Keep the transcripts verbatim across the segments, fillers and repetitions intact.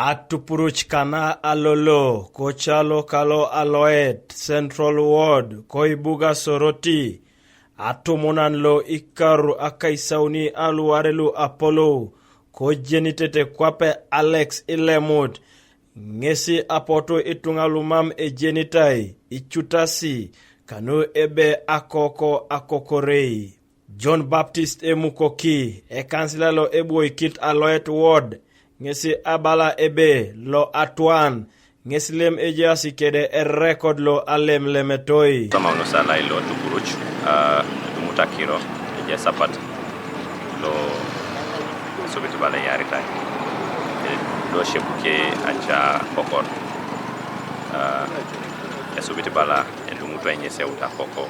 Atupuruc kana alolo kocalo kalo aloet Central Ward koibuga Soroti, atumunan lo ikaru akaisauni aluware lu apolou, kojenitete kwape Alex Ilemut, ŋesi apotu ituŋa lumam ejenitai icutasi kanu ebe akoko akokorei. John Baptist Emukoki, ekansila lo ebwoikit aloet ward, ŋesi abala ebe lo atwan, ŋesi lem ejaasi kede erekod lo alemlemetoi. Sama unusa lai lo tukuruc, ah, edumut akiro, ejaas apat lo esubit bala eyaritai. Eh, lo shebuke aja kokor. Ah, esubit bala edumut enyeseuta koko.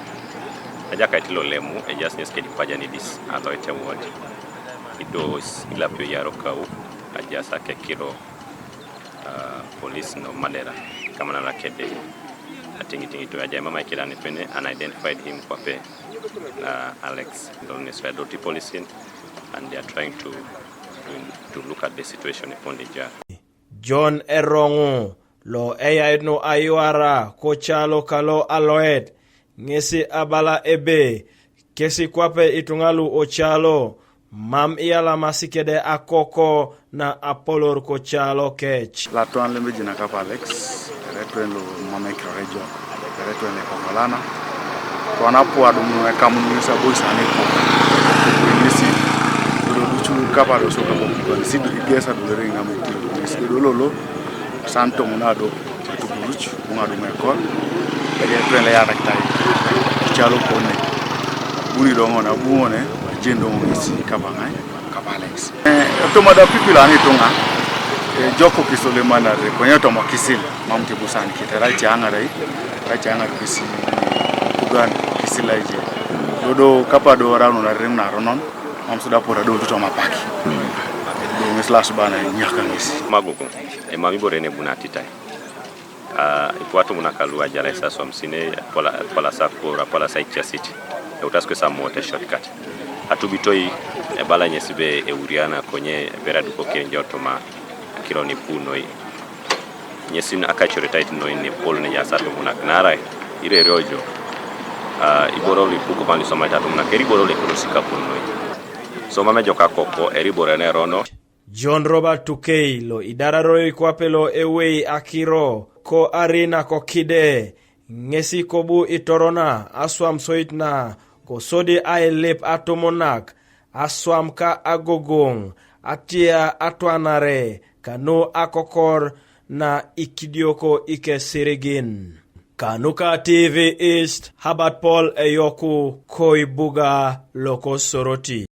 Ajakait lo lemu, ejaas ŋes kedikwajan idis aloet ward. Ido ilapio yaro kau, ajaas akekiro, ah, polis no Madera, kamanara kede atiŋitiŋito. Ajai mama ikidan epene, unidentified him kwape, ah, Alex. Lo ŋes adoti polisin, and they are trying to, to, to look at the situation upon the jar. John Eroŋu, lo eyait nu ayuara kocalo kalo aloet, ŋesi abala ebe, kesi kwape ituŋa lu ocalo, mam iyalamasi kede akoko na apolor kocalo kec. Latwan lemejina kapa Alex, eretwen lo mam ekirore jo, eretwen le kokolana. Kwana puadum nu ekamun ŋes abois ane kok. Ŋesi, dodo ducu kapa doso kapa kukwan, si igesa dulere ŋamu kilo, ŋesi dodo lolo, san tomon ado, tukuruc, buŋa dum ekol, eretwen le yaraktai, kicalo kone. Buni doŋo na buŋone, ajen doŋo ŋesi kapa ŋai, kapa Alex. Eh, otoma da pipil ani ituŋa, eh, joko kisole manare, konye tomo kisil, mam tibusan kite, rai ci aŋarai, rai ci aŋar kisi kugan, kisil aije. Dodo kapa do ranu na rim na ronon, mam suda pora do tuto mapaki. Do ŋes las bana nyaka ŋes. Magugu, emam ibore ne buna titai. Ah, ipuatum nakalu ajalai sa somsine, pola, pola sa kura, pola sa ichasit. Eutas kwesa mote shortcut. Atubitoi, ebala nyesi be euriana konye, bera duko kenjo toma, akiro ni punoi. Nyesin akachore tait noi ne pol ne jasa tumunak narai, ire rojo. Ah, iboro li puko mali soma ita tumunak, eri iboro le kuno sika punoi. Soma mejo kakoko, eri iboro ne rono. John Robert Tukei lo idararoi kwape lo ewei akiro, ko arina ko kide, ŋesi kobu itorona aswam soit na, kosodi ailip atumunak, aswam ka agogoŋ, atia atwanare, kanu akokor na ikidioko ikesirigin. Kanuka T V East, Herbert Paul Eyoku, koibuga loko Soroti.